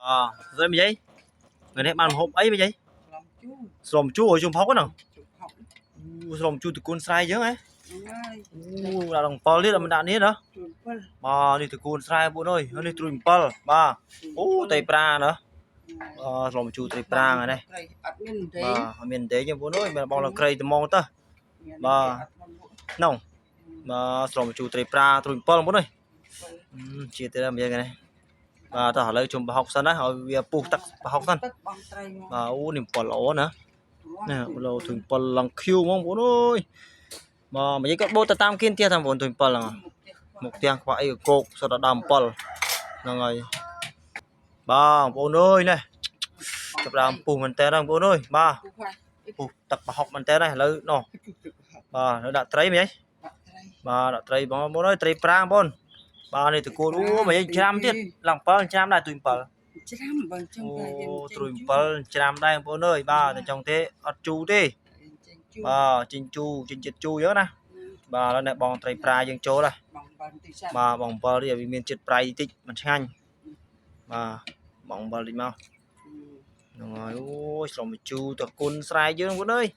អស្អីមីយាយថ្ងៃនេះបានម្ហូបអីមីយាយ ស្លំជូរ ស្លំជូរឲ្យជុំផុកហ្នឹង ជូរផុក អូស្លំជូរតកូនស្រែយើងហ៎ ហ្នឹងហើយ អូដាក់ដល់7ទៀតអត់មិនដាក់នេះណា ជូរពិល បាទនេះតកូនស្រែពួកអើយនេះត្រួយ7បាទអូត្រីប្រាណាបាទស្លំជូរត្រីប្រាហ្នឹងនេះ ត្រីអត់មានទេ បាទអត់មានទេយើងពួកអើយមានបងលក្រៃត្មងទៅ នោះបាទស្លំជូរត្រីប្រាត្រួយ7ពួកអើយជាតិទៀតមីយាយនេះបាទតោះឥឡូវជុំប្រហុកសិនណាឲ្យវាពុះទឹកប្រហុកសិន ទឹកបងត្រីមក បាទអូនេះ7ល្អណា នេះលោទុញ7ឡើងខៀវហ្មងបងប្អូនអើយបាទមកយាយគាត់បូតទៅតាមគៀនផ្ទះតាមបងប្អូនទុញ7ហ្នឹងមុខផ្ទះខ្វះអីក៏គោកសុទ្ធតែដើម7ហ្នឹងហើយបាទបងប្អូនអើយនេះចាប់ដើមពុះមែនតើបងប្អូនអើយបាទពុះទឹកប្រហុកមែនតើឥឡូវនោះបាទនៅដាក់ត្រីមីយាយបាទដាក់ត្រីបងប្អូនអើយត្រីប្រាងបងប្អូនបាទនេះតកូនអូមកយាយច្រាំទៀតឡើង7ច្រាំដែរទុញ7 ច្រាំបើចឹង អូ តែយើង ត្រួយ7ច្រាំដែរបងប្អូនអើយបាទតែចង់ទេអត់ជូរទេបាទចិញ្ជូរចិញ្ជាតិជូរអញ្ចឹងណាបាទឥឡូវអ្នកបងត្រីប្រាយើងចូលហើយ បងបានទីសា បាទបង7នេះឲ្យវាមានជាតិប្រៃតិចមិនឆ្ងាញ់បាទបង7តិចមកហ្នឹងហើយអូយស្លុំជូរតគុណស្រែយើងបងប្អូនអើយ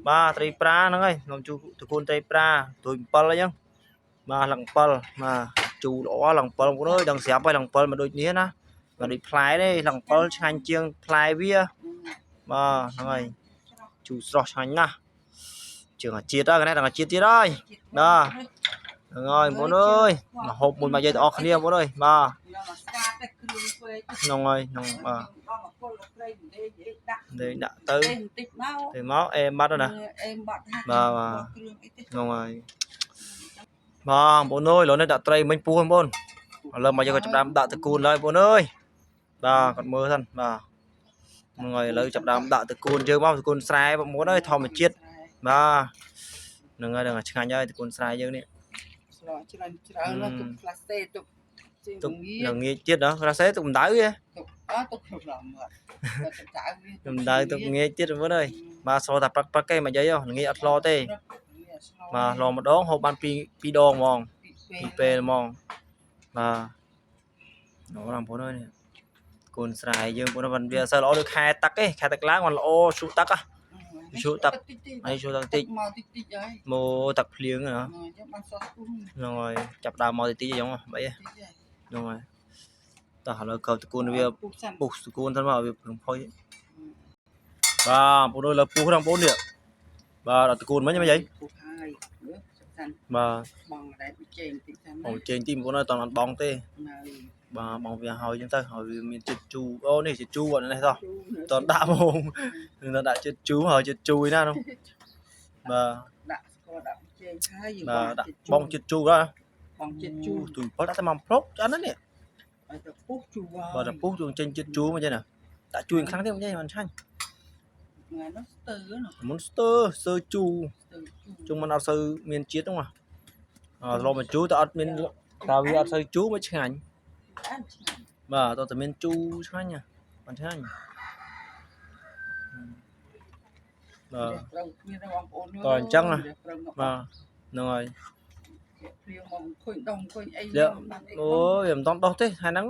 បាទត្រីប្រាហ្នឹងហើយស្លុំជូរតគុណត្រីប្រាត្រួយ7អញ្ចឹងបាទឡើង7បាទជូរល្អឡើង7បងប្អូនអើយដឹងស្រាប់ហើយឡើង7មកដូចនេះណាមកដូចផ្លែទេឡើង7ឆ្ងាញ់ជាងផ្លែវា បាទហ្នឹងហើយជូរស្រស់ឆ្ងាញ់ណាស់ជើងអាជាតិហើយនេះដល់អាជាតិទៀតហើយបាទហ្នឹងហើយបងប្អូនអើយមកហូបមួយមកយាយទាំងអស់គ្នាបងប្អូនអើយបាទ មកស្កាតតែគ្រឿងពេក ហ្នឹងហើយហ្នឹងបាទ បងអពលត្រីនិយាយដាក់ នេះដាក់ទៅ បន្តិចមក ទៅមកអេមបាត់ហើយណា អេមបាត់ហា បាទ គ្រឿងអីទេ ហ្នឹងហើយបាទបងប្អូនអើយឥឡូវនេះដាក់ត្រីមិញពោះបងប្អូនឥឡូវមកយកក៏ចាប់ដើមដាក់តកូនហើយបងប្អូនអើយបាទគាត់មើលសិនបាទហ្នឹងហើយឥឡូវចាប់ដើមដាក់តកូនយើងមកតកូនស្រែបងប្អូនអើយធម្មជាតិបាទហ្នឹងហើយដល់ឆ្ងាញ់ហើយតកូនស្រែយើងនេះ ស្លច្រើនច្រើនណាស់ទុកផ្លាស្ទេទុកជើង ទុក ងា ល្ងាចទៀតហ៎ក្រាសេទុកកម្ដៅហ៎ ទុកអត់ទុកក្នុងមកទុកដៅវា កម្ដៅទុកងាចទៀតបងប្អូនអើយបាទស្លតែព្រឹកព្រឹកឯងមកយាយហ៎ល្ងាចអត់ស្លទេបាទស្លម្ដងហូបបានពីរពីរដងហ្មងពីរពេលហ្មងបាទអូបងប្អូនអើយនេះកូនស្រែយើងបងប្អូនមិនវាអត់សូវល្អដូចខែទឹកទេខែទឹកឡើងมันល្អជ្រូកទឹកហ៎ ជ្រូកទឹក ហើយជ្រូកទឹកតិច មកតិចតិចហើយ មកទឹកភ្លៀងហ៎ អញ្ចឹងបានសោះពុះ ហ្នឹងហើយចាប់ដើមមកតិចតិចអញ្ចឹងហ៎បី តិចហើយ ហ្នឹងហើយតោះឥឡូវកើតកូនវា ពុះសិន ពុះសកូនទៅមកវាព្រមផុយបាទបងប្អូនលើពុះហ្នឹងបងប្អូននេះបាទដល់តកូនមិញមិនអី ពុះហើយមើលសិន បាទ បងរ៉ែបជេងតិចសិន បងជេងទីបងប្អូនអើយតអត់បងទេ នៅ បាទបងវាហើយចឹងទៅហើយវាមានជាតិជូរអូនេះជាតិជូរអត់នេះតោះ ជូរ តដាក់ហ្មងនឹងតដាក់ជាតិជូរហើយជាតិជូរឯណានោះបាទ ដាក់ស្ករដាក់ជេងហើយយើង បាទដាក់បងជាតិជូរហ៎ បងជាតិជូរ ទូប៉ុលដាក់តែមកប្រុកឆ្អិនហ្នឹងនេះ ឲ្យទៅពុះជូរ បាទដល់ពុះជួយចេញជាតិជូរមកចឹងណាដាក់ជួយខ្លាំងទៀតមិនចឹងមិនឆាញ់ ថ្ងៃនោះស្ទើរនោះ មុនស្ទើសើជូរ ស្ទើរជូរ ជុំមិនអត់សូវមានជាតិហ្នឹងអត់ឡមកជូរតែអត់មានតែវាអត់សូវជូរមកឆ្ងាញ់ អានឆ្ងាញ់ បាទតើតែមានជូរឆ្ងាញ់មិនឆ្ងាញ់បាទ ត្រូវគ្នាបងប្អូន តើអញ្ចឹងណា ត្រូវមក បាទហ្នឹងហើយ ភ្លៀងមកអង្គុយដងអង្គុយអី លាក់អូយមិនតន់ដោះទេខែហ្នឹង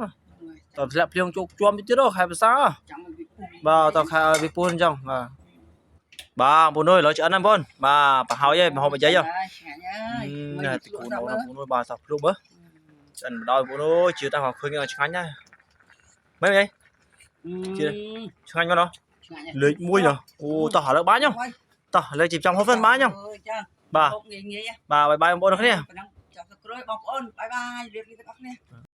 តើធ្លាក់ភ្លៀងជោគជាំទៀតខែភាសា ចង់ឲ្យវាពុះ បាទតើខែឲ្យវាពោះអញ្ចឹងបាទបាទបងប្អូនអើយឥឡូវឆ្អិនហ្នឹងបងប្អូនបាទប្រហើយហើយមហូបអាយាយហ៎ ឆ្ងាញ់ហើយ នេះទីកូនបងប្អូនអើយបាទសោះភ្លុបហ៎ឆ្អិនបណ្ដោយបងប្អូនអើយជឿតែឃើញឆ្ងាញ់ណាស់មែនទេឆ្ងាញ់មកណោះ ឆ្ងាញ់ លេខ1ណោះអូតោះឥឡូវបាញ់ហ៎តោះឥឡូវជិះចំហូបសិនបាញ់ហ៎ ចា បាទ ហូបងាយងាយ បាទបាយបាយបងប្អូនគ្នា ប៉ុណ្ណឹងចាំទៅក្រោយបងប្អូនបាយបាយរៀបនេះទាំងអស់គ្នា